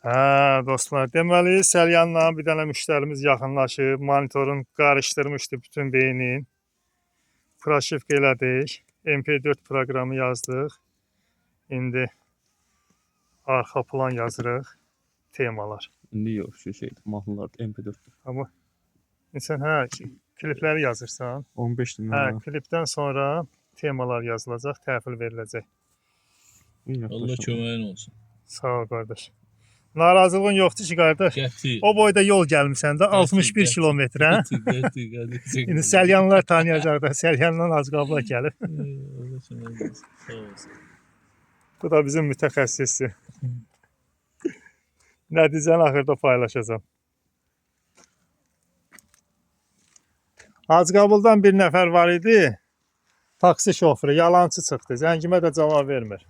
Hə, dostlar, deməli Səlyanla bir dənə müştərimiz yaxınlaşıb, monitorun qarışdırmışdı bütün beynin. Proşivka elədik. MP4 proqramı yazdıq. İndi arxa plan yazırıq. Temalar. İndi yox, şu şeydir, mahnılar MP4-dür. Amma insan hə klipləri yazırsan. 15 dənə. Hə, klipdən sonra temalar yazılacaq, təhvil veriləcək. Allah köməyin olsun. Sağ ol qardaş. Narazılığın yoxdur ki, qardaş. Qəti. O boyda yol gəlmisən də 61 qəti. kilometrə. hə? Qəti, qəti, qəti. İndi Səlyanlar tanıyacaq da, Səlyandan az qabla gəlib. Allah köməyin olsun. Sağ olsun. Bu da bizim mütəxəssisdir. Nəticəni axırda paylaşacağam. Hacıqabuldan bir nəfər var idi. Taksi şoförü yalançı çıxdı. Zəngimə də cavab vermir.